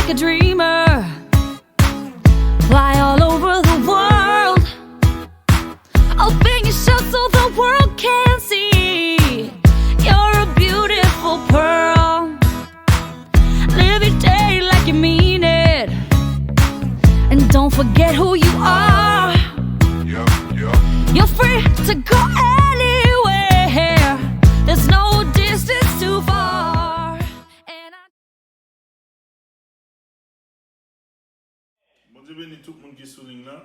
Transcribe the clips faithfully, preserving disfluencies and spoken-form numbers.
A dreamer, fly all over the world. Open your shirt so the world can see. You're a beautiful pearl. Live your day like you mean it. And don't forget who you are. You're free to go anywhere. There's no distance too far. And I Bondye beni tout moun ki sou liy nan.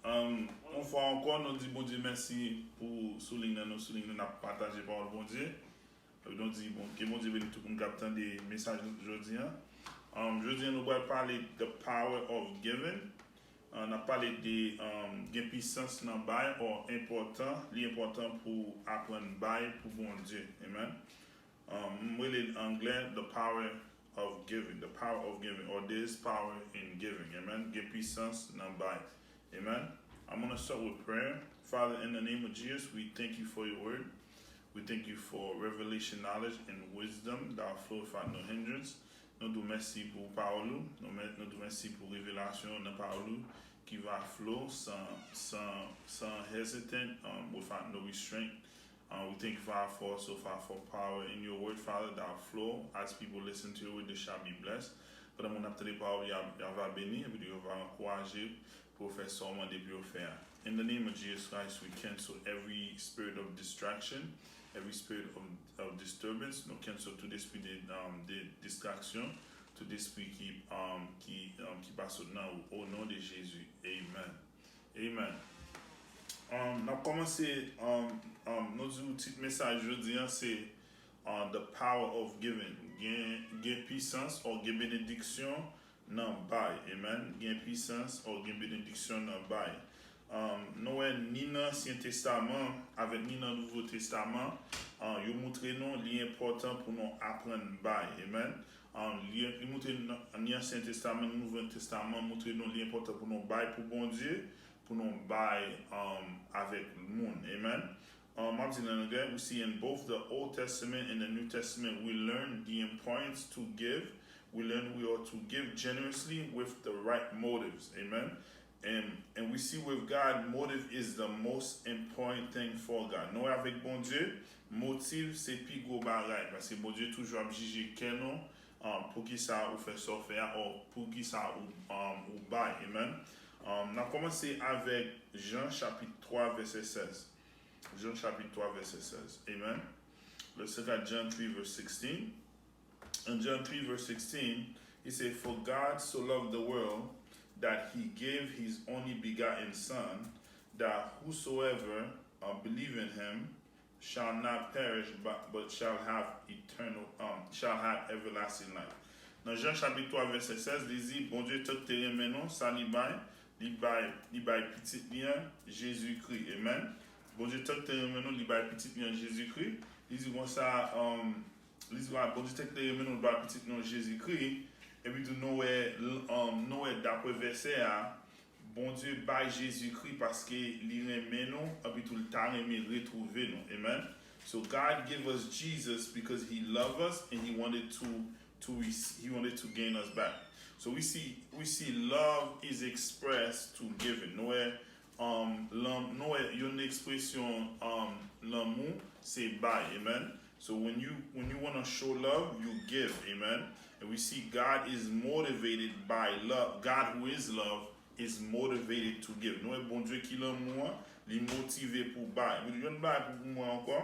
Um, yon fwa ankò, nou di Bondye mèsi pou sou liy nan, nou sou liy nan, n ap pataje pawòl Bondye. Epi nou di, bon, ke Bondye beni tout moun k ap tande mesaj nou jodi an. Um, jodi an, nou pral pale the power of giving. Uh, n ap pale de um, gen pisans nan bay, or enpòtan, li enpòtan pou aprann bay pou Bondye. Amen. Um, m rele l anglè the power of giving, the power of giving, or there is power in giving. Amen. Gen pisans nan bay. Amen. I'm going to start with prayer. Father, in the name of Jesus, we thank you for your word. We thank you for revelation, knowledge, and wisdom that floweth without no hindrance. Nou di w mèsi pou pawòl ou. Nou, mè- nou di w mèsi pou revelasyon nan pawòl ou ki va flow san, san, san hesitant, um, without no restraint. Uh, we thank you, Father, for also, Father, for power in your word, Father, that flow. As people listen to your word, they shall be blessed. Pandan moun ap tande pawòl, y a, y a va beni, epi yo va ankouraje pou yo fè sa w mande pou yo fè a. In the name of Jesus Christ, we cancel every spirit of distraction, every spirit of, of disturbance. Nou cancel tout espri de, um, de distraksyon, tout espri ki, um, ki, um, ki pa sot nan ou. Au nom de Jésus, amen. Amen. Um, n ap kòmanse, um, um, nou di w tit mesaj jodi an se uh, the power of giving. Gen, gen pisans or gen benediksyon nan bay. Amen. Gen pisans or gen benediksyon nan bay. Um, nou wè ni nan Ansyen Testaman avèk ni nan Nouvo Testaman, uh, yo montre nou li enpòtan pou nou aprann bay. Amen. Um, li, li montre nan, ni Ansyen Testaman, ni Nouvo Testaman montre nou li enpòtan pou nou bay pou Bondye, pou nou bay um, avèk moun. Amen. Um, m ap di l an anglè, we see in both the Old Testament and the New Testament, we learn the importance to give. We learn we are to give generously with the right motives. Amen. And, and we see with God, motive is the most important thing for God. Nou wè avèk Bondye, motiv se pi gwo bagay. Paske Bondye toujou ap jije kè nou, um, poukisa ou fè sa w fè a, or poukisa ou, um, ou bay. Amen. Um, n ap kòmanse avèk Jan chapit twa, vèsè sèz. Jan chapit twa, vèsè sèz. Amen. Let's look at John three, verse sixteen. In John three, verse sixteen, he said, "For God so loved the world that he gave his only begotten Son, that whosoever uh, believe in him shall not perish, but, but shall have eternal, um, shall have everlasting life." Nan Jan chapit twa, vèsè sèz, li di, Bondye tank te renmen nou, sa li bay, li bay, li bay pitit li an, Jezikri. Amen. Bondye tank te renmen nou, li bay pitit li an, Jezikri. Li di konsa, um, li di, Bondye tank te renmen nou, li bay pitit li an, Jezikri. Epi tou nou wè, um, nou wè dapre vèsè a, Bondye bay Jezikri paske li renmen nou, epi tou li ta renmen retwouve nou. Amen. So God gave us Jesus because he loved us and he wanted to to rec- he wanted to gain us back. So we see we see love is expressed to giving. Nou wè, um, lan- nou wè yon ekspresyon, um, lanmou se bay. Amen. So when you when you want to show love, you give. Amen. And we see God is motivated by love. God, who is love, is motivated to give. Nou wè Bondye ki lanmou an, li motive pou bay. Yon bagay pou mwen ankò,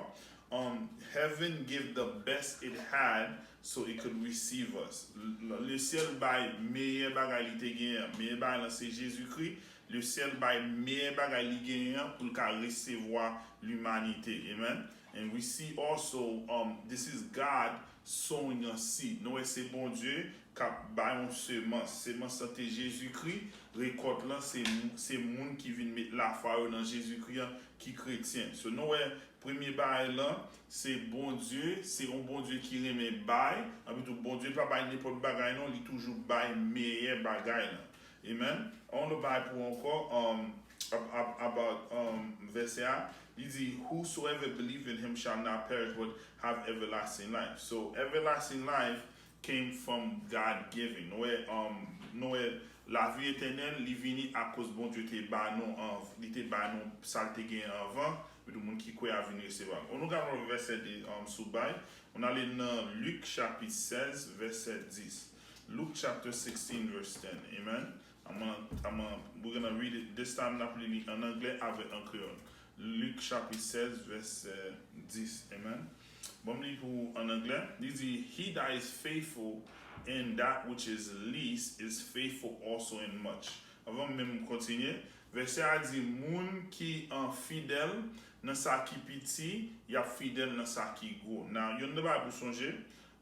um, heaven gave the best it had so it could receive us. Le syèl bay meyè bagay li te genyen. Meyè bagay lan se Jezikri. Le syèl bay meyè bagay li genyen pou l ka resevwa limanite. Amen. And we see also, um, this is God sowing a seed. Nou wè se Bondye k ap bay yon semans. Semans lan te Jezikri. Rekòt lan se, se moun ki vin met lafwa yo nan Jezikri an ki kretyen. So nou wè premye bagay lan se Bondye, se yon Bondye ki renmen bay. Epi tou Bondye pa bay nenpòt bagay non, li toujou bay meyè bagay lan. Amen. On lòt bagay pou ankò, um, ab- ab- about um, vèsè a, li di, "Whosoever believe in him shall not perish but have everlasting life." So everlasting life came from God giving. Nou wè, um, nou wè, lavi etènèl, li vini akoz Bondye te ba nou, an, li te ba nou sa l te gen anvan, epi tou moun ki kwè a vin resevwa l. Nou ka pran vèsè de, um, sou bay, nou ale nan Lik chapit sèz, vèsè dis. Luke chapter sixteen, verse ten. Amen. I'm gonna, I'm gonna, we're gonna read it. This time, n ap li li an anglè avèk an kreyòl. Lik chapit sèz, vèsè dis. Amen. Bon, m li pou an anglè. Li di, "He that is faithful in that which is least is faithful also in much." Anvan menm m kontinye, vèsè a di, "Moun ki an fidèl nan sa ki piti, y ap fidèl nan sa ki gwo." Now, yon nan bagay pou sonje,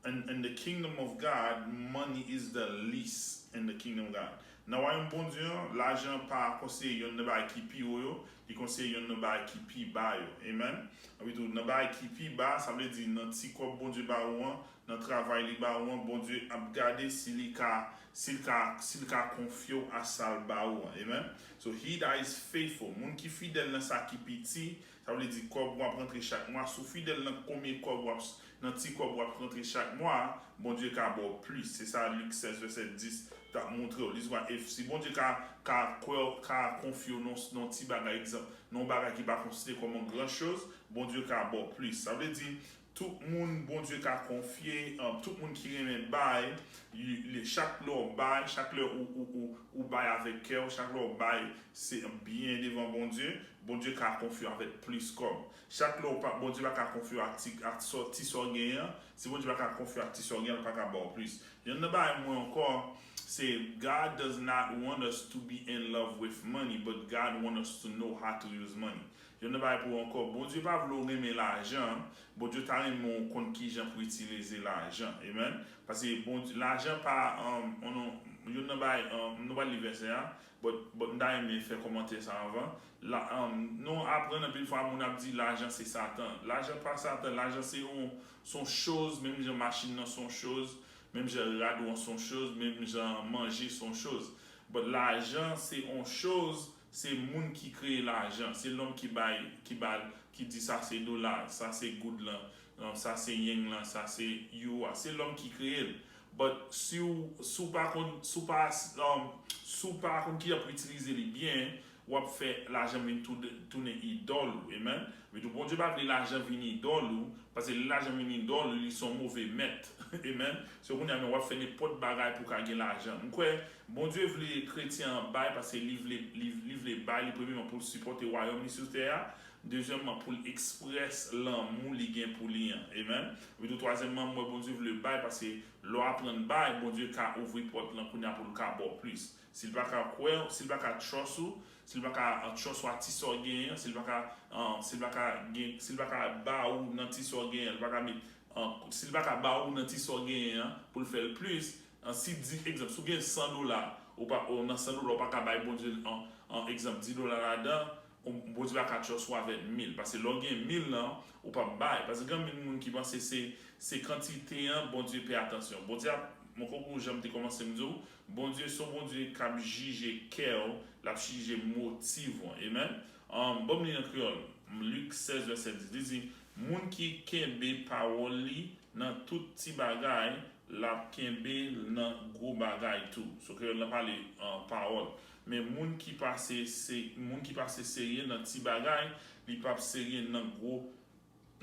in, in the kingdom of God, money is the least in the kingdom of God. Nan wayòm Bondye an, lajan pa konsidere yon nan bagay ki pi wo yo, li konsidere yon nan bagay ki pi ba yo. Amen. Epi tou, nan bagay ki pi ba, sa vle di nan ti kòb Bondye ba ou an, nan travay li ba ou an, Bondye ap gade si li ka, si l ka, si l ka konfye w a sa l ba ou an. Amen. So, he that is faithful, moun ki fidèl nan sa ki piti, sa vle di kòb w ap rantre chak mwa. Si w fidèl nan konbyen kòb w ap, nan ti kòb w ap rantre chak mwa, Bondye ka ba w plis. Se sa Lik sèz vèsè dis t ap montre w. Li di, if, si Bondye ka, ka kwè w, ka konfye w nan, nan ti bagay, egzanp, nan yon bagay ki pa konsidere kòm yon gran choz, Bondye ka ba w plis. Sa vle di, tout moun Bondye ka konfye, um, tout moun ki renmen bay, li, li, chak lè w bay, chak lè ou, ou, ou, ou bay avèk kè w, chak lè w bay, se byen devan Bondye, Bondye ka konfye w avèk plis kòb. Chak lè w pa, Bondye pa ka konfye w ak ti, ak sò, ti sa w genyen an. Si Bondye pa ka konfye w ak ti sa w genyen an, li pa ka ba w plis. Yon nan bagay mwen ankò, se God does not want us to be in love with money, but God want us to know how to use money. Yon nan bagay pou ankò, Bondye pa vle w renmen lajan, Bondye ta renmen w konn kijan pou itilize lajan. Amen. Paske Bondye, lajan pa, um, on, on, yon nan bagay, um, nou pa li vèsè a, but, but m ta renmen fè kòmantè sa anvan. La, um, nou aprann anpil fwa moun ap di lajan se Satan. Lajan pa Satan, lajan se yon, se yon choz, menm jan machin nan se yon choz, menm jan rad ou an se yon choz, menm jan manje se yon choz. But lajan se yon choz, se moun ki kreye lajan. Se lòm ki bay, ki ba l, ki di sa se dola, sa se goud lan, um, sa se yeng lan, sa se euro a. Se lòm ki kreye l. But si w, si w pa konn, si w pa, um, si w pa konn kijan pou itilize li byen, w ap fè lajan vin tou-, tounen idòl ou. Amen. Epi tou, Bondye pa vle lajan vin idòl ou, paske lè lajan vin idòl ou, li se yon move mèt. Amen. So, kounye a menm, w ap fè nenpòt bagay pou w ka gen lajan. M kwè, Bondye vle kretyen an bay, paske li vle, li, li vle bay li premyèman pou l sipòte wayòm li sou tè a, dezyèmman, pou l eksprès lanmou li gen pou li an. Amen. Epi tou, twazyèmman, m wè Bondye vle bay, paske lè w aprann bay, Bondye ka ouvri pòt lan kounye a pou l ka ba w plis. Si l pa ka kwè, si l pa ka trust ou, si l pa ka, uh, trust ou ak ti sa w genyen an, si l pa ka, uh, si l pa ka gen, si l pa ka ba ou nan ti sa w genyen an, li pa ka met, uh, si l pa ka ba ou nan ti sa w genyen an pou l fè l plis, uh, si di, egzanp, si w gen san dola, ou pa, ou nan san dola, ou pa ka bay Bondye, uh, uh, egzanp, di dola ladan, ou, Bondye pa ka trust ou avèk mil. Paske lè w gen mil lan, ou p ap bay. Paske gen anpil moun ki panse se, se kantite an Bondye pè atansyon. Bondye ap, mwen konprann jan m te kòmanse m di w, Bondye se yon Bondye k ap jije kè w, l ap jije motiv ou an. Amen. Um, ban m li nan kreyòl. Lik sèz, vèsè dis. Li di, moun ki kenbe pawòl li nan tout ti bagay, l ap kenbe l nan gwo bagay tou. So, kreyòl lan pale, uh, pawòl. Men moun ki pase se, moun ki pase serye nan ti bagay, li p ap serye nan gwo,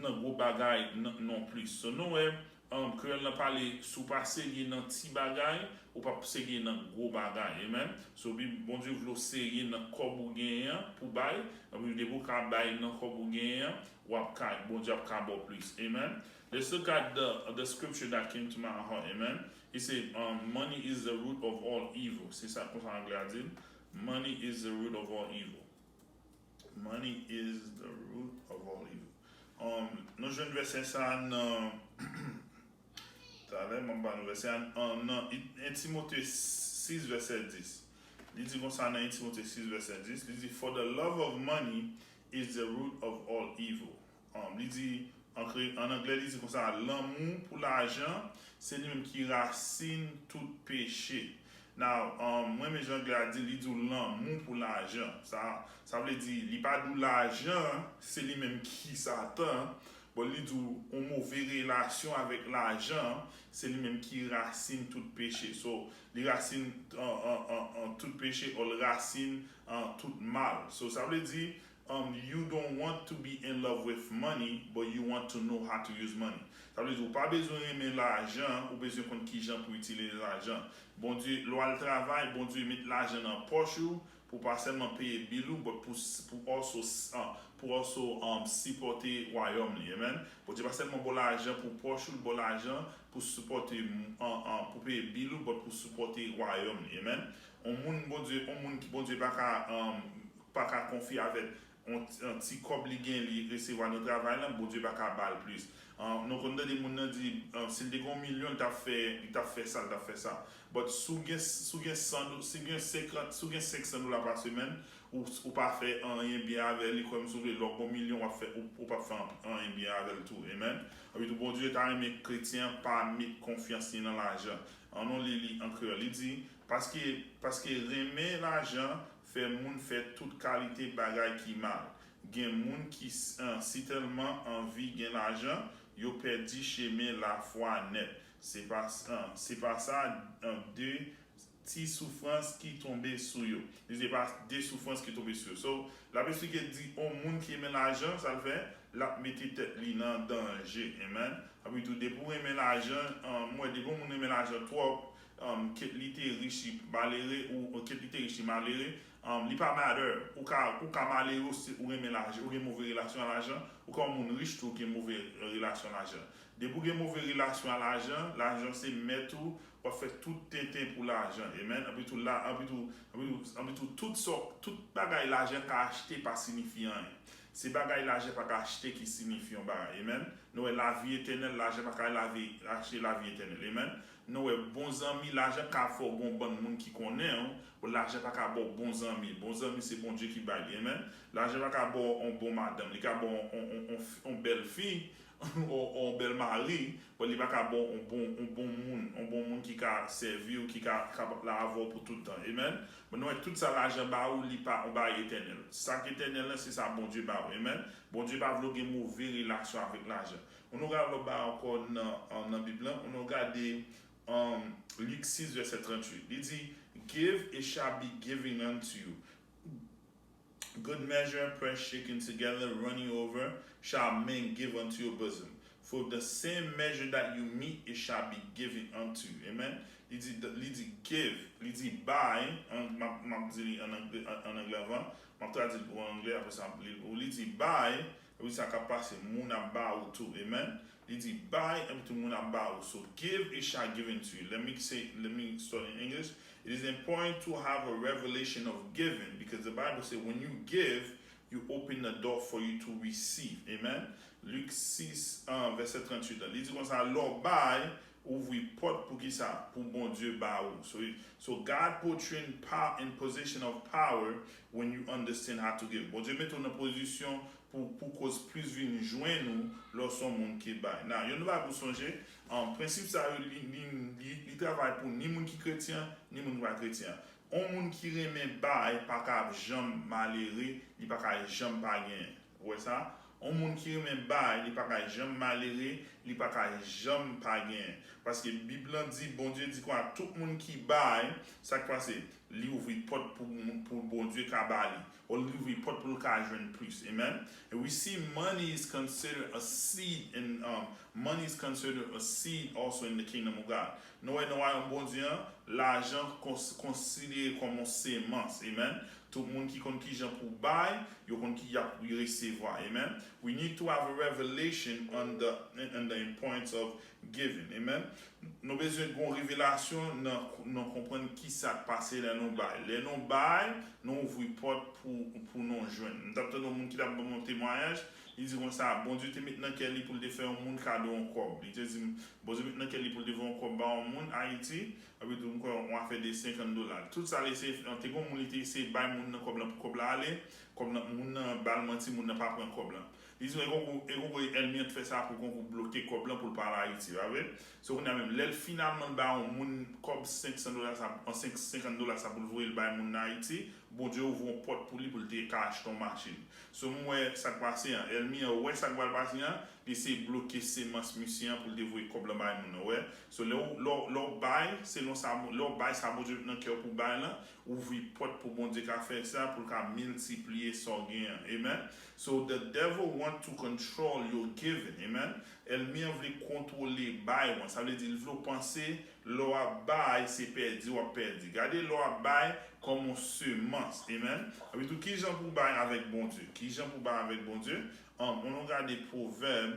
nan gwo bagay non, non plis. So, nou wè, um, kreyòl lan pale, si w pa serye nan ti bagay, ou p ap serye nan gwo bagay. Amen. So, Bib, Bondye vle w serye nan kòb ou genyen an pou bay. Epi depi w ka bay nan kòb ou genyen an, w ap ka, Bondye ap ka ba w plis. Amen. Let's look at the, the scripture that came to my heart. Amen. He said, um, money is the root of all evil. Se sa konsa anglè a di l. Money is the root of all evil. Money is the root of all evil. Um, nou jwenn vèsè sa a nan, talè, m ap ba nou vèsè a, um, nan en Timote sis, vèsè dis. Li di konsa nan en Timote sis, vèsè dis, li di, "For the love of money is the root of all evil." Um, li di, an kre-, an anglè, li di konsa, "Lanmou pou lajan, se li menm ki rasin tout peche." Now, um, mwen, men jan anglè a di, li di w lanmou pou lajan. Sa, sa vle di, li pa di w lajan, se li menm ki Satan, Bon, li di w, yon move relasyon avèk lajan, se li menm ki rasin tout peche. So, li rasin an, an, an, an tout peche, ou l rasin an tout mal. So, sa vle di, um, you don't want to be in love with money, but you want to know how to use money. Sa vle di, ou pa bezwen renmen lajan, ou bezwen konn kijan pou itilize lajan. Bondye, lè w al travay, Bondye met lajan nan pòch ou, pou pa sèlman peye bil ou, but pou, pou also, uh, pou also um, sipòte wayòm li, amen. Bondye pa sèlman ba w lajan pou pòch ou, li ba w lajan pou sipòte, uh, uh, pou peye bil ou, but pou sipòte wayòm li, amen. On moun Bondye, on moun ki Bondye pa ka, um, pa ka konfye avèk on, on ti kòb li gen, li resevwa nan travay lan, Bondye pa ka ba l plis. Uh, nou konn tande moun nan di, uh, si l te gen yon milyon, li t ap fè, li t ap fè sa, li t ap fè sa. But si w gen, si w gen san do-, si w gen senkant, si w gen senk san dola pa semèn, ou, ou pa fè anyen byen avè li, kwè m si w vle, lè w gen yon milyon, w ap fè, ou, ou p ap fè anyen byen avè l tou. Amen. Epi tou, Bondye ta renmen kretyen an pa met konfyans li nan lajan. Ann nou li li an kreyòl. Li di, paske, paske renmen lajan fè moun fè tout kalite bagay ki mal. Gen moun ki s-, an, sitèlman anvi gen lajan, yo pèdi chemen lafwa nèt. Se pa, an, se pa sa, an, de ti soufrans ki tonbe sou yo. Li se pa de soufrans ki tonbe sou yo. So, l ap esplike di, on moun ki renmen lajan, sa l fè, l ap mete tèt li nan danje. Amen. Epi tou, depi w renmen lajan, an, m wè depi yon moun renmen lajan twòp, um, kit li te rich, li malere, ou, ou kit li te rich, li malere, um, li pa matter. Ou ka, ou ka malere, ou, si ou renmen lajan, ou gen move relasyon a lajan, ou ka yon moun rich tou, ou gen move relasyon a lajan. Depi w gen move relasyon a lajan, lajan se mèt ou, w ap fè tout tenten pou lajan. Amen. Epi tou, la, epi tou, epi tou, epi tou, tout sa, tout bagay lajan ka achte pa siyifi anyen. Se bagay lajan pa ka achte ki siyifi yon bagay. Amen. Nou wè lavi etènèl, lajan pa ka lavi, achte lavi etènèl. Amen. Nou wè bon zanmi, lajan ka fè w gen yon bann moun ki konnen w, bon, lajan pa ka ba w bon zanmi. Bon zanmi, se Bondye ki bay li. Amen. Lajan pa ka ba w yon bon madanm, li ka ba w yon, yon, yon, yon, yon bèl fi, yon, yon bèl mari, but li pa ka ba w yon bon, yon bon moun, yon bon moun ki ka sèvi w, ki ka, ka la avè w pou tout tan. Amen. But nou wè tout sa lajan ba ou, li pa yon bagay etènèl. Sa k etènèl lan, se sa Bondye ba ou. Amen. Bondye pa vle w gen move relasyon avèk lajan. Ann nou gade lòt bagay ankò nan, nan Bib lan. Ann nou gade, um, Lik sis, vèsè tranntuit. Li di, "Give, it shall be given unto you. Good measure, pressed, shaken together, running over, shall men give unto your bosom. For the same measure that you mete, it shall be given unto you." Amen. Li di, li di give, li di bay, an, m ap, m ap di li an angle, an, an angle avan, m ap tradui l pou an angle, apre sa, m ap li l pou ou. Li di bay, epi sa k ap pase, moun ap ba ou tou. Amen. Li di, bay, epi tou moun ap ba ou. So, give, it shall given to you. Let me say, let me start in English. It is important to have a revelation of giving because the Bible says when you give, you open the door for you to receive. Amen. Lik sis, an, vèsè tranntuit la. Li di konsa, lè w bay, ouvri pòt pou ki sa? Pou Bondye ba ou. So, so God put you in power, in position of power when you understand how to give. Bondye mete w nan pozisyon pou, pou koz plis vin jwenn ou lè w se yon moun ki bay. Now, yon bagay pou sonje, an, prensip sa yo, li, li, li, li travay pou ni moun ki kretyen, ni moun ki pa kretyen. On moun ki renmen bay pa ka janm malere, li pa ka janm pa genyen. Ou wè sa? On moun ki renmen bay, li pa ka janm malere, li pa ka janm pa genyen. Paske Bib lan di, Bondye di kwa, tout moun ki bay, sa k pase? Li ouvri pòt pou, pou Bondye ka ba li. Ou li ouvri pòt pou l ka jwenn plis. Amen. And we see money is considered a seed, and, um, money is considered a seed also in the kingdom of God. Nou wè nan wayòm Bondye an, lajan kons-, konsidere kòm yon semans. Amen. Tout moun ki konn kijan pou bay, yo konn ki y ap resevwa. Amen. We need to have a revelation on the, on the importance of giving. Amen. Nou bezwen gen yon revelasyon nan, nan konprann ki sa k pase lè nou bay. Lè nou bay, nou ouvri pòt pou, pou nou jwenn. M t ap tande yon moun ki t ap ban m yon temwayaj, li di konsa, Bondye te met nan kè li pou l te fè yon moun kado yon kòb. Li te di m, Bondye met nan kè li pou l te fè yon kòb ba yon moun Ayiti, epi tou m kwè yon afè de senkant dola. Tout sa l eseye fè, te gen yon moun li te eseye bay moun nan kòb lan pou kòb la ale, kòb nan, moun nan ba l manti, moun nan pa pran kòb lan. Li di, e konkou, e konkou ènmi an t fè sa pou konkou bloke kòb lan pou l pa al Ayiti, pa vre? So, kounye a menm, lè l finalman ba yon moun kòb senk san dola sa, an senk, senkant dola sa pou l voye l bay moun nan Ayiti, Bondye ouvri yon pòt pou li pou l te ka achte yon machin. So, m wè sa k pase an. Ènmi an wè sa k pral pase an, li eseye bloke semans misye an pou l te voye kòb lan bay moun nan, wè. So, lè w, lè w, lè w bay, selon sa, lè w bay sa Bondye met nan kè w pou bay lan, ouvri pòt pou Bondye ka fè sa, pou l ka miltipliye sa w genyen an. Amen. So, the devil want to control your giving. Amen. Ènmi an vle kontwole bay ou an. Sa vle di, l vle w panse, lè w ap bay, se pèdi w ap pèdi. Gade lè w ap bay kòm yon semans. Amen. Epi tou, kijan pou w bay avèk Bondye? Kijan pou w bay avèk Bondye? Um, ann nou gade Pwovèb,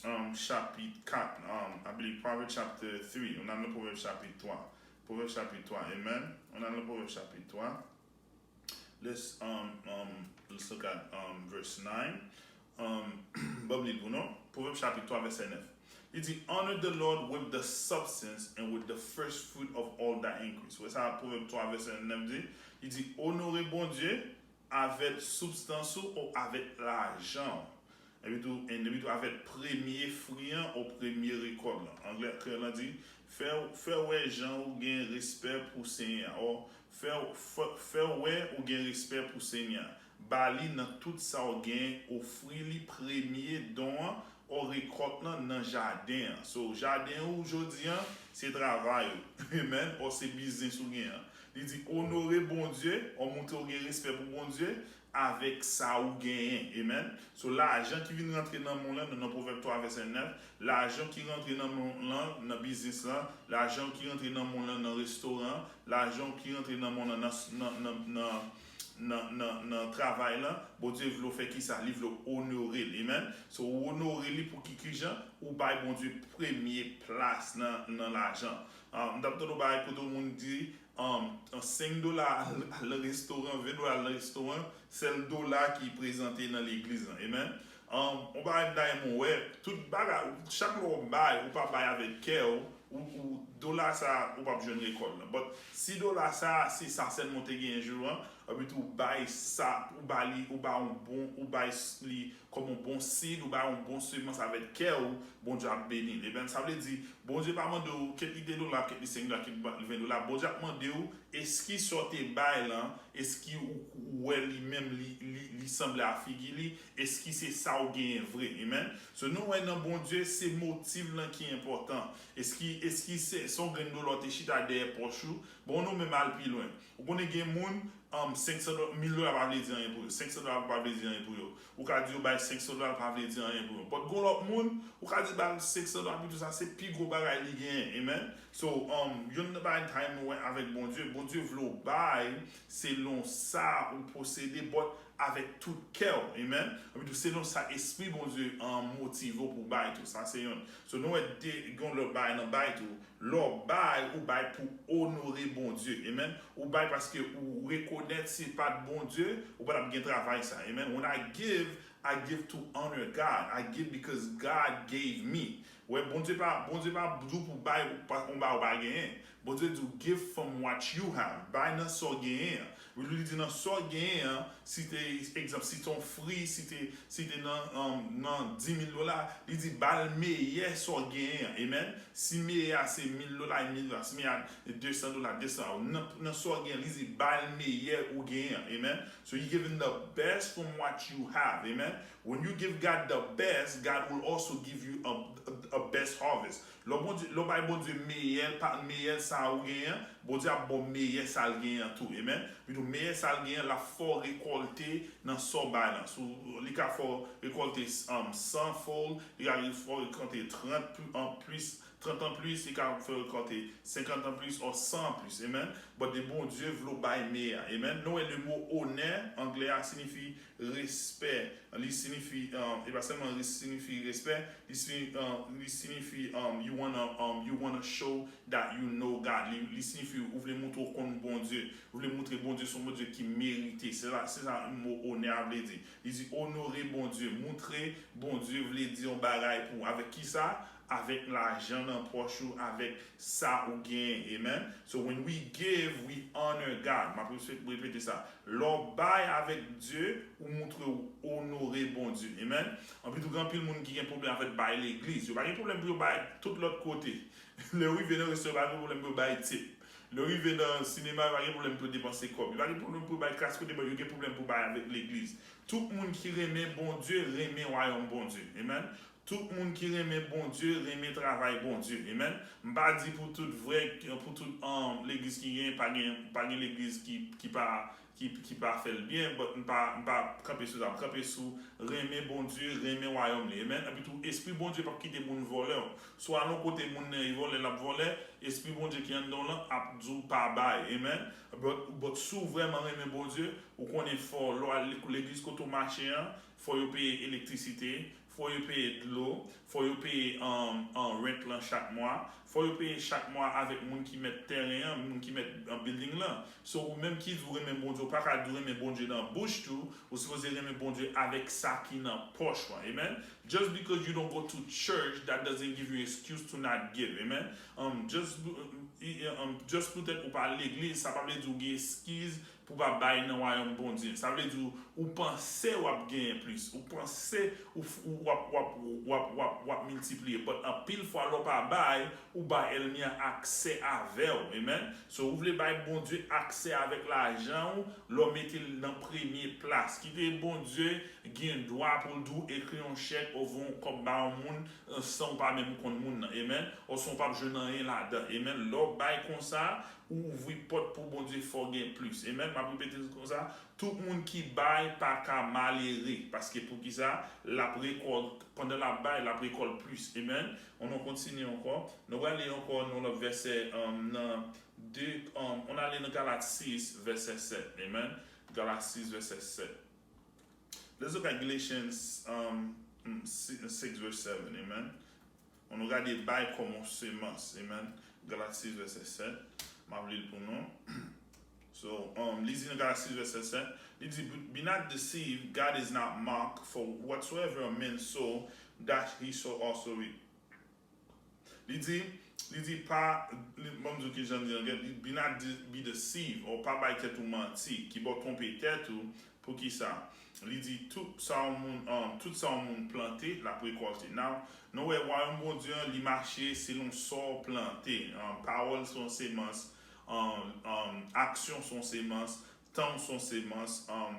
um, chapit kat. Um, I believe Proverbs chapter three. Ann al nan Pwovèb chapit twa. Pwovèb chapit twa. Amen. Ann al nan Pwovèb chapit twa. Let's, um, um, let's look at, um, verse nine. Um, ban m li l pou nou. Pwovèb chapit twa, vèsè nèf. Li di, "Honor the Lord with the substance and with the first fruit of all thy increase." Wè sa Pwovèb twa, vèsè nèf di? Li di, "Onore Bondye avèk soubstans ou, ou avèk lajan w." Epi tou, and epi tou avèk premye fwi an ou premye rekòt lan. Anglè kreyòl lan di, fè, fè wè jan ou gen respè pou Senyè a, o fè, fè, fè wè ou gen respè pou Senyè a. Ba li nan tout sa w gen, ofri li premye don an, o rekòt lan nan jaden an. So, jaden ou jodi an, se travay ou. Amen. O se biznis ou gen an. Li di, onore Bondye, o montre ou gen respè pou Bondye, avèk sa ou genyen. Amen. So, lajan ki vin rantre nan men w lan, nan, nan Pwovèb twa vèsè nèf, lajan ki rantre nan men w lan, nan biznis lan, lajan ki rantre nan men w lan, nan restoran, lajan ki rantre nan men w lan, nan, nan, nan, nan, nan, nan, nan travay lan, Bondye vle w fè kisa? Li vle w onore l. Amen. So, ou onore li pou ki, ki jan? Ou bay Bondye premye plas nan, nan lajan. Ah, m t ap tande yon bagay kote yon moun di, um, senk dola al, al nan restoran, ven dola al nan restoran, sèl dola ki prezante nan legliz lan. Amen. Um, yon bagay m ta renmen w wè, tout bagay, chak lè w bay, ou pa bay avèk kè w, ou, ou, dola sa, ou p ap jwenn rekòt lan. But si dola sa, se sa sèlman w te genyen jou an, epi tou ou bay sa, ou ba li, ou ba yon bon, ou bay s-, li kòm yon bon sid, ou bay yon bon semans avèk kè w, Bondye ap beni l. Amen. Sa vle di, Bondye pa mande w, kèt li de dola, kèt li senk dola, kèt li ven dola. Bondye ap mande w, èske sa w te bay lan, èske ou, ou wè li menm, li, li, li sanble a figi li, èske se sa w genyen vre. Amen. So, nou wè nan Bondye, se motiv lan ki enpòtan. Èske, èske se, se yon grenn dola w te chita dèyè pòch ou? Bon, nou menm al pi lwen. Ou konnen gen moun, um, senk san dola, mil dola pa vle di anyen pou yo. Senk san dola pa vle di anyen pou yo. Ou ka di yo bay senk san dola, pa vle di anyen pou yo. But gon lòt moun, ou ka di ba l senk san dola, pito sa se pi gwo bagay li genyen. Amen. So, um, youn nan bagay ta renmen wè avèk Bondye, Bondye vle w bay selon sa ou posede, but avèk tout kè w. Amen. Epi tou, selon sa Espri Bondye, um, motive w pou bay tou. Sa se youn. So, nou wè de, gon lòt bagay nan bay tou. Lè w bay, ou bay pou onore Bondye. Amen. Ou bay paske ou rekonèt si pa t Bondye, ou pa t ap gen travay sa. Amen. When I give, I give to honor God. I give because God gave me. Wè, Bondye pa, Bondye pa di w pou bay, ou pa, yon bagay ou pa genyen. Bondye di w, give from what you have. Bay nan sa w genyen an. Li di nan sa w genyen an, si te, egzanp, si te yon fri, si te, si te nan, um, nan di mil dola, li di ba l meyè sa w genyen an. Amen. Si meyè a se mil dola, e mil dola. Si meyè a de san dola, de san. Nan, nan sa w genyen, li di ba l meyè ou genyen an. Amen. So you giving the best from what you have. Amen. When you give God the best, God will also give you a, a, a best harvest. Lè Bondye, lè w bay Bondye meyè, pa, meyè sa ou genyen, Bondye ap ba w meyè sa l genyen tou. Amen. Epi tou, meyè sa l genyen, l ap fè w rekòlte nan sa w bay lan. So, li ka fè w rekòlte, um, san fold, li ka fè w rekòlte trant pl-, an plis, trant an plis, li ka fè w rekòlte senkant an plis, or san an plis. Amen. But the Bondye vle w bay meyè. Amen. Nou wè le mo onè, anglè a siyifi respè. Li siyifi, um, e pa sèlman li siyifi respè, li siyifi, um, li siyifi, um, you wanna, um, you wanna show that you know God. Li, li siyifi ou vle montre w konn Bondye. Ou vle montre Bondye se yon Bondye ki merite. Se sa, se sa mo onè a vle di. Li di onore Bondye, montre Bondye vle di yon bagay pou ou. Avèk kisa? avèk lajan nan pòch ou, avèk sa ou genyen. Amen. So when we give, we honor God. M ap repete sa. Lè w bay avèk Dye, ou montre w onore Bondye. Amen. Anpi tou, gen anpil moun ki gen pwoblèm avèk bay legliz. Yo pa gen pwoblèm pou yo bay tout lòt kote. Lè yo rive nan resto, yo pa gen pwoblèm pou yo bay tip. Lè yo rive nan sinema, yo pa gen pwoblèm pou yo depanse kòb. Yo pa gen pwoblèm pou yo bay kras kote, men yo gen pwoblèm pou bay avèk legliz. Tout moun ki renmen Bondye, renmen wayòm Bondye. Amen. Tout moun ki renmen Bondye, renmen travay Bondye. Amen. M pa di pou tout vrè, pou tout um, legliz ki gen, pa gen, pa gen legliz ki, ki pa ki, ki pa fè l byen, but m pa, m pa kanpe sou sa. M kanpe sou renmen Bondye, renmen wayòm li. Amen. Epi tou, espri Bondye p ap kite moun vòlè w. Si w al yon kote moun nan e vòlè, l ap vòlè, espri Bondye ki anndan w lan ap di w pa bay. Amen. But, but si w vrèman renmen Bondye, ou konnen fò lè w al legliz kote w mache an, fò yo peye elektrisite, fò yo peye dlo, fò yo peye um, um, rent lan chak mwa, fò yo peye chak mwa avèk moun ki mèt tèren an, moun ki mèt um, building lan. So ou menm ki di w renmen Bondye, ou pa ka di w renmen Bondye nan bouch tou, ou sipoze renmen Bondye avèk sa ki nan pòch ou an. Amen. Just because you don't go to church, that doesn't give you excuse to not give. Amen. Um, just, um, just poutèt ou pa legliz, sa pa vle di w gen eskiz pou pa bay nan wayòm Bondye. Sa vle di ou, ou panse w ap genyen plis. Ou panse ou, ou w ap, w ap, w ap, w ap, w ap miltipliye. But anpil fwa lè w pa bay, ou bay ènmi an aksè avè w. Amen. So ou vle bay Bondye aksè avèk lajan ou, lè w mete l nan premye plas. Kite Bondye gen dwa pou l di w ekri yon chèk, ou voye yon kòb ba yon moun, san w pa menm konn moun nan. Amen. Oswa w p ap jwenn anyen ladan. Amen. Lè w bay konsa, ou ouvri pòt pou Bondye fè w gen plis. Amen. M ap repete konsa, tout moun ki bay pa ka malere, paske poukisa? L ap rekòlte, pandan l ap bay, l ap rekòlte plis. Amen. Ann nou kontinye ankò. Nou prale ankò nan lòt vèsè um, nan de, um, ann ale nan Galat sis, vèsè sèt. Amen. Galat sis, vèsè sèt. Let's look at Galatians um, six, verse seven. Amen. Ann nou gade bay kòm yon semans. Amen. Galat sis, vèsè sèt. M ap li l pou nou. So, um, li di nan Galat sis, vèsè sèt, li di, "Be not deceived, God is not mocked, for whatsoever a man sow, that he shall also reap." Li di, li di pa, li, ban m di w ki jan l di anglè, li, "Be not de- be deceived," ou pa bay tèt ou manti, ki ba w twonpe tèt ou, poukisa? Li di, tout sa yon moun, um, tout sa yon moun plante, l ap rekòlte. Now, nou wè, wayòm Bondye an, li mache selon sa w plante. Um, pawòl se yon semans, um, um, aksyon se yon semans, tan w se yon semans. Um,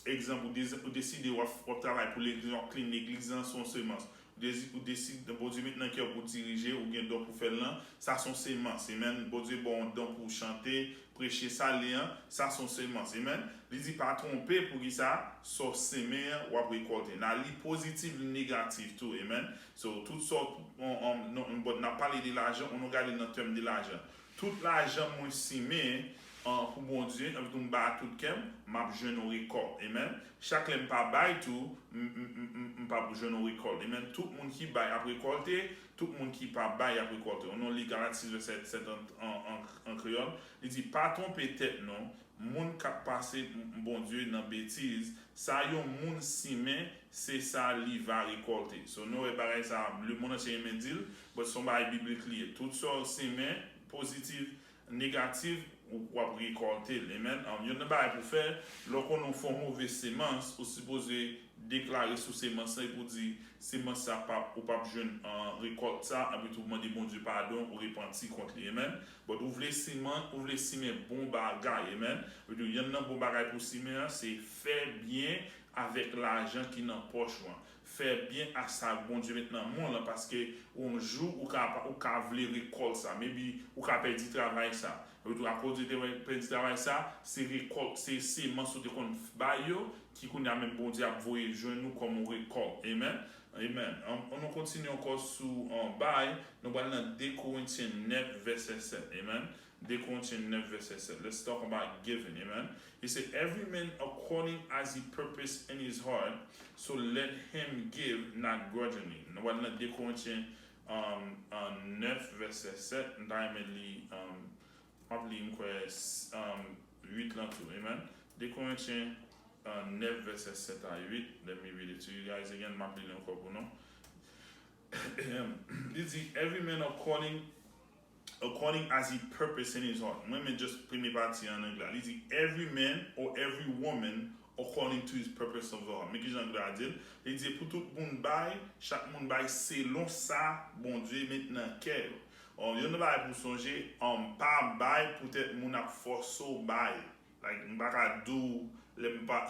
egzanp, ou, de, ou deside w ap, w ap travay pou legliz, w ap clean legliz lan, se yon semans. Ou desi- ou deside, Bondye met nan kè w pou dirije, ou gen don pou fè l lan, sa se yon semans. Amen. Bondye ba w yon don pou w chante, preche sali an, sa se yon semans. Amen. Li di pa twonpe, poukisa? Sa w semen an, w ap rekòlte. Nan li pozitif, li negatif tou. Amen. So, tout sòt, on, on, non, but n ap pale de lajan, ann nou gade nan tèm de lajan. Tout lajan mwen simen an, pou Bondye, anpi tou m bay ak tout kè m, m ap jwenn yon rekòlt. Amen. Chak lè m pa bay tou, m, m, m, m, m p ap jwenn yon rekòlt. Amen. Tout moun ki bay ap rekòlte, tout moun ki pa bay ap rekòlte. Ann nou li Galat sis, vèsè sèt an, an, an, an kreyòl. Li di, pa twonpe tèt nou, moun k ap pase Bondye nan betiz, sa yon moun simen, se sa li va rekòlte. So, nou wè bagay sa, lemonn antye renmen di l, but se yon bagay biblik li ye. Tout sa w simen, pozitif, negatif, ou, w ap rekòlte l. Amen. Um, youn nan bagay pou fè, lè w konnen w fè yon move semans, ou sipoze deklare sou semans lan epi w di, semans sa p ap, ou p ap jwenn, uh, rekòlt sa, epi tou w mande Bondye padon, ou repanti kont li. Amen. But ou vle siman, ou vle simen bon bagay. Amen. Epi tou, youn nan bon bagay pou simen an, se fè byen avèk lajan ki nan pòch ou an. Fè byen a sa Bondye met nan men w lan, paske yon jou ou ka, ou ka vle rekòlt sa. Maybe ou ka pèdi travay sa. Epi tou, akoz ou te pèdi travay sa, se rekòlt, se semans ou te konn bay yo, ki kounye a menm Bondye ap voye jwenn ou kòm yon rekòlt. Amen. Amen. Ann, ann nou kontinye ankò sou, uh, bay, nou pral nan de Korentyen nèf, vèsè sèt. Amen. de Korentyen nèf, vèsè sèt. Let's talk about giving. Amen. He said, "Every man according as he purpose in his heart, so let him give, not grudgingly." Nou pral nan de Korentyen, um, uh, nèf, vèsè sèt. M ta renmen li, um, m ap li, m kwè, s- um, uit lan tou. Amen. de Korentyen, uh, nèf, vèsè sèt a uit. Let me read it to you guys again. M ap li l ankò pou nou. Li di, every man according, according as he purpose in his heart. Mwen men just premye pati an anglè. Li di, every man or every woman according to his purpose of the heart. Men kijan anglè a di l. Li di, pou tout moun bay, chak moun bay selon sa Bondye met nan kè yo. Yon nan bagay pou sonje, um, pa bay poutèt moun ap fòse w bay. Like, m pa ka di w, lè m pa,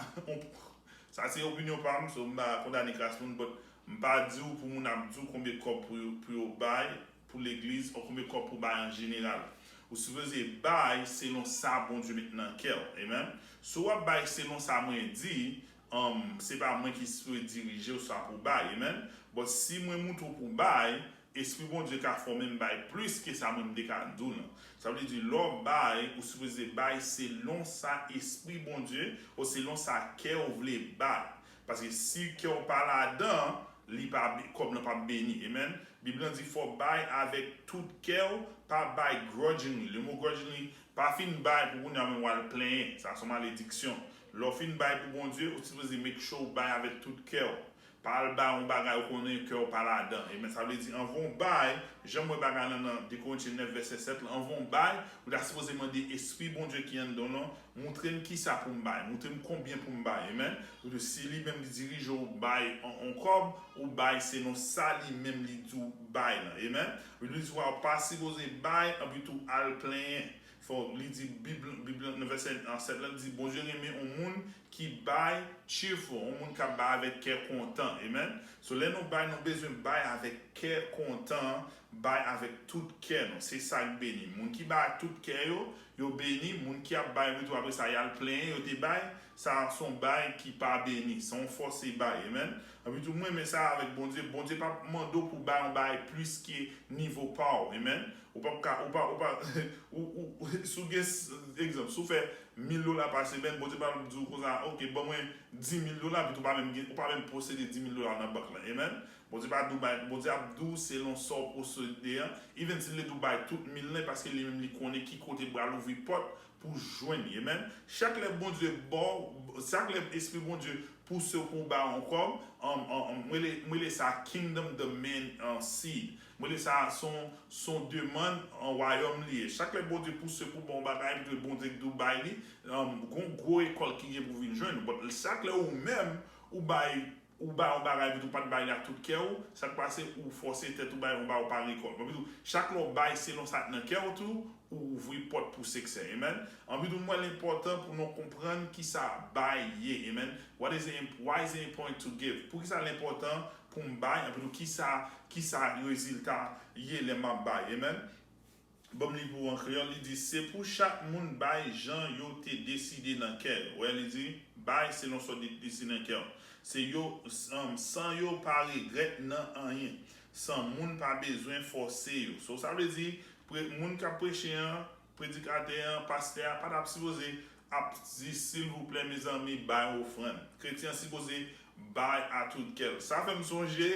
sa se opinyon pa m, so m pa kondane klas moun, but m pa di w pou moun ap di w konbyen kòb pou yo, pou yo bay, pou legliz, ou konbyen kòb pou bay an jeneral. Ou sipoze bay selon sa Bondye met nan kè w. Amen. Si w ap bay selon sa mwen di, um, se pa mwen ki sipoze dirije w sa pou bay. Amen. But si mwen moutre w pou bay, Espri Bondye ka fòme m bay plis ke sa mwen m te ka di w lan. Sa vle di, lè w bay, ou sipoze bay selon sa Espri Bondye, ou selon sa kè w vle bay. Paske si kè w pa ladan, li pa, kòb lan p ap beni. Amen. Bib lan di fò w bay avèk tout kè w, pa bay grudgingly. Le mo grudgingly, pa fin bay pou kounye a menm w al plenyen. Sa se yon malediksyon. Lè w fin bay pou Bondye, ou sipoze make sure w bay avèk tout kè w. Pa al bay yon bagay ou konnen kè w pa ladan. Amen. Sa vle di, anvan w bay, jan m wè bagay lan nan de Korentyen nèf vèsè sèt lan, anvan w bay, ou ta sipoze mande Espri Bondye ki anndan w lan, moutre m kisa pou m bay, moutre m konbyen pou m bay. Amen. Ou di, si li menm li dirije w bay yon, yon kòb, ou bay selon sa li menm li di w bay lan. Amen. Li di w pa sipoze bay, anpi tou al plenyen. Fò li di, Bib, Bib lan, nan vèsè sèt lan, li di, Bondye renmen yon moun ki bay cheerful, yon moun k ap bay avèk kè kontan. Amen. So, lè nou bay, nou bezwen bay avèk kè kontan, bay avèk tout kè nou. Se sa k beni. Moun ki bay ak tout kè yo, yo beni. Moun ki ap bay, epi tou apre sa, y al plenyen, yo te bay, sa se yon bay ki pa beni. Se yon fòse bay. Amen. Epi tou, mwen renmen sa avèk Bondye. Bondye p ap mande w pou bay yon bay plis ke nivo pa w. Amen. Ou p ap ka, ou pa, ou pa, ou, ou, si w gen, egzanp, si w fè mil dola pa semèn, Bondye pa di w konsa, ok, ban mwen di mil dola, epi tou pa menm gen, ou pa menm posede di mil dola nan bank lan. Amen. Bondye pa di w bay, Bondye ap di w selon sa w posede an. Even si l te di w bay tout mil lan, paske li menm li konnen ki kote l pral ouvri pòt pou w jwenn li. Amen. Chak lè Bondye ba w, chak lè Espri Bondye pouse w pou w bay yon kòb, um, um, um, m rele, m rele sa kingdom demand, uh, seed. M rele sa se yon, se yon demann an wayòm li ye. Chak lè Bondye pouse pou w ba yon bagay, epi Bondye di w bay li, um, gon gwo rekòt ki gen pou vin jwenn ou. But chak lè ou menm, ou bay, ou bay yon bagay, epi tou pa t bay li ak tout kè w, sa k pase, ou fòse tèt ou bay yon bagay ou pa rekòt. Epi tou, chak lè w bay selon sa k nan kè w tou, ou ouvri pòt pou siksè. Amen. Anpi tou, m wè l enpòtan pou nou konprann kisa bay ye. Amen. What is it, why is it important to give? Poukisa l enpòtan pou m bay? Anpi tou, kisa, kisa rezilta ye lè m ap bay? Amen. Ban m li pou w an kreyòl, li di, se pou chak moun bay jan yo te deside nan kè yo. Wè, li di, bay selon sa w te deside nan kè w. Se yo, um, san yo pa regrèt nan anyen. San moun pa bezwen fòse yo. So, sa vle di, pre-, moun k ap preche an, predikatè an, pastè a, pa t ap sipoze ap di, silvouplè, mezanmi, bay ofrann. Kretyen an sipoze bay a tout kè l. Sa fè m sonje,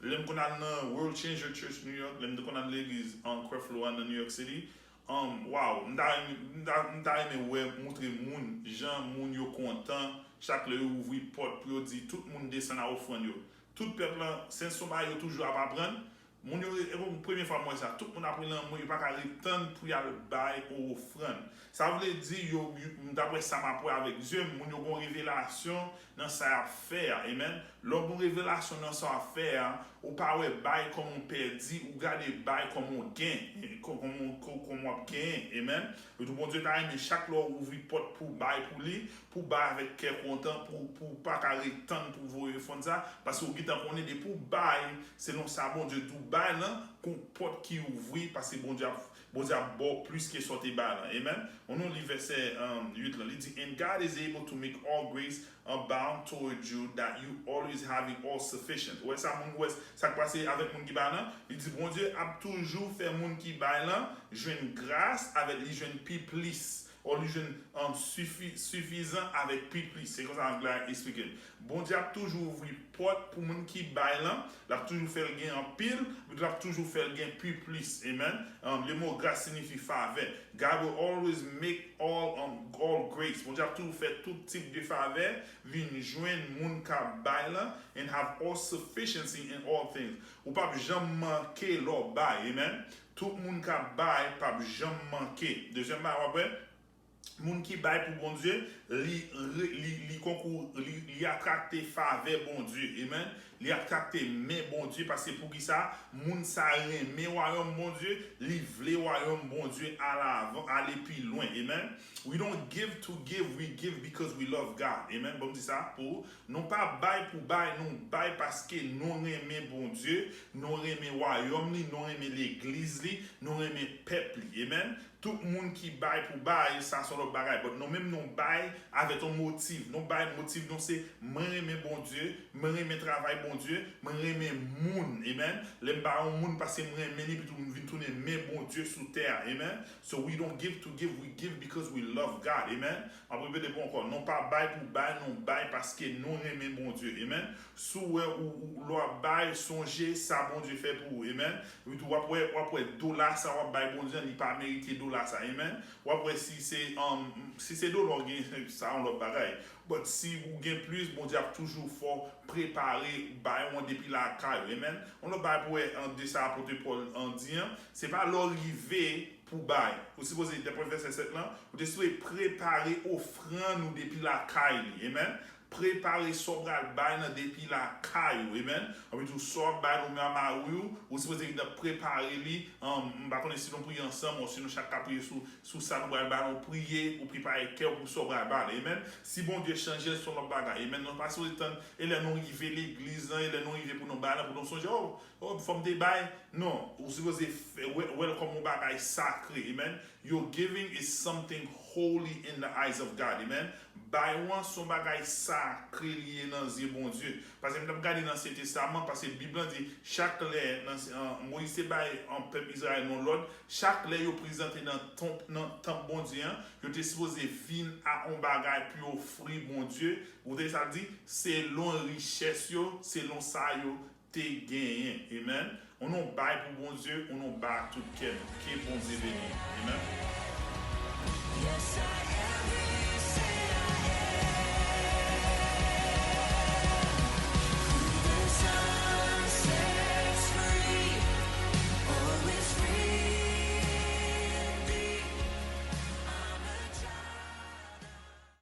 lè m konn al nan World Changer Church New York, lè m te konn al legliz an Creflo a nan New York City, um, wow, m ta renmen, m ta, m ta renmen wè, moutre moun, jan moun yo kontan, chak lè yo ouvri pòt pou yo di, tout moun desann a ofrann yo. Tout pèp lan, se yon bagay yo toujou ap aprann, Moun yo, e bon, premye fwa m wè sa, tout moun ap rele anmwe, yo pa ka ret tann pou y al bay yon ofrann. Sa vle di, yo, yo, daprè sa m ap wè avèk zye m, moun yo gen yon revelasyon nan sa y ap fè a. Amen. Lè w gen yon revelasyon nan sa w ap fè a, ou pa wè bay kòm yon pèdi, ou gade bay kòm yon gen, kò-, kòm yon, kò-, kòm w ap genyen. Amen. Epi tou, Bondye ta renmen chak lè w ouvri pòt pou w bay pou li, pou w bay avèk kè kontan, pou, pou w pa ka ret tann pou w voye ofrann sa, paske w gentan konnen depi w bay, selon sa Bondye di w bay lan, gon pòt ki ouvri, paske Bondye ap, Bondye ap ba w plis ke sa w te bay lan. Amen. Ann nou li vèsè, um, uit lan. Li di, And God is able to make all grace abound toward you, that you always having all sufficient. Ou wè sa, moun, ou wè sa k pase avèk moun ki bay lan? Li di, Bondye ap toujou fè moun ki bay lan jwenn gras avèk li jwenn pi plis. Ou li jwenn um, sifi, sifizan avèk pi plis. Se konsa anglè a eksplike l. Bondye ap toujou ouvri pòt pou moun ki bay lan. L ap toujou fè l gen anpil, epi l ap toujou fè l gen pi plis. Amen. Um, le mo gras siyifi favè. God will always make all, um, all grace. Bondye ap toujou fè tout tip de favè vin jwenn moun k ap bay lan and have all sufficiency in all things. Ou p ap janm manke lè w bay. Amen. Tout moun k ap bay p ap janm manke. Dezyèm bagay w ap wè, moun ki bay pou Bondye, li, li, li konkou, li, li atrakte favè Bondye. Amen. Li atrakte men Bondye, paske poukisa? Moun sa renmen wayòm Bondye, li vle wayòm Bondye alavan, ale pi lwen. Amen. We don't give to give, we give because we love God. Amen. Bon, m di sa pou ou. Nou pa bay pou bay, nou bay paske nou renmen Bondye, nou renmen wayòm li, nou renmen legliz li, nou renmen pèp li. Amen. Tout moun ki bay pou bay, sa se yon lòt bagay. But nou menm nou bay avèk yon motiv. Nou bay, motiv nou se, mwen renmen Bondye, mwen renmen travay Bondye, mwen renmen moun. Amen. Lè m bay yon moun paske m renmen li, epi tou m vin tounen men Bondye sou tè a. Amen. So we don't give to give, we give because we love God. Amen. M ap repete pou ankò. Nou pa bay pou bay, nou bay paske nou renmen Bondye. Amen. Si w wè ou, ou lè w ap bay, sonje sa Bondye fè pou ou. Amen. Epi tou w ap wè, w ap wè dola sa w ap bay Bondye an, li pa merite dola sa. Amen. W ap wè si se, um, si se dola w gen, sa yon lòt bagay. But si ou gen plis, Bondye ap toujou fè w prepare bay ou an depi lakay ou. Amen. Yon lòt bagay pou wè an de sa apot Pòl an di an, se pa lè w rive pou bay. Ou sipoze, dapre vèsè sèt lan, ou te sipoze prepare ofrann ou depi lakay li. Amen. Prepare sa w pral bay lan depi lakay ou. Amen. Anpi tou, sa w ap bay lan ou menm a mari w, ou sipoze gentan prepare li. Um, m pa konnen si nou priye ansanm, ou si nou chak ka priye sou, sou sa nou pral bay lan, ou priye, ou prepare kè w pou sa w pral bay lan. Amen. Si Bondye chanje l, se yon lòt bagay. Amen. Nou pa sipoze tann, e lè nou rive legliz lan, e lè nou rive pou nou bay lan, pou nou sonje, oh, oh, fò m te bay. Non, ou sipoze fè, wè, wè l kòm yon bagay sakre. Amen. Your giving is something holy in the eyes of God. Amen. Bay ou an se yon bagay sakre li ye nan zye Bondye. Paske m t ap gade nan Ansyen Testaman, paske Bib lan di, chak lè, nan, an, Moyiz te bay an pèp Izrayèl yon lòd, chak lè yo prezante nan tanp, nan tanp Bondye an, yo te sipoze vin ak yon bagay pou yo ofri Bondye. Ou tande sa l di? Selon richès yo, selon sa yo te genyen. Amen. Ou nou bay pou Bondye, ou nou bay ak tout kè nou. Ke Bondye beni nou. Amen.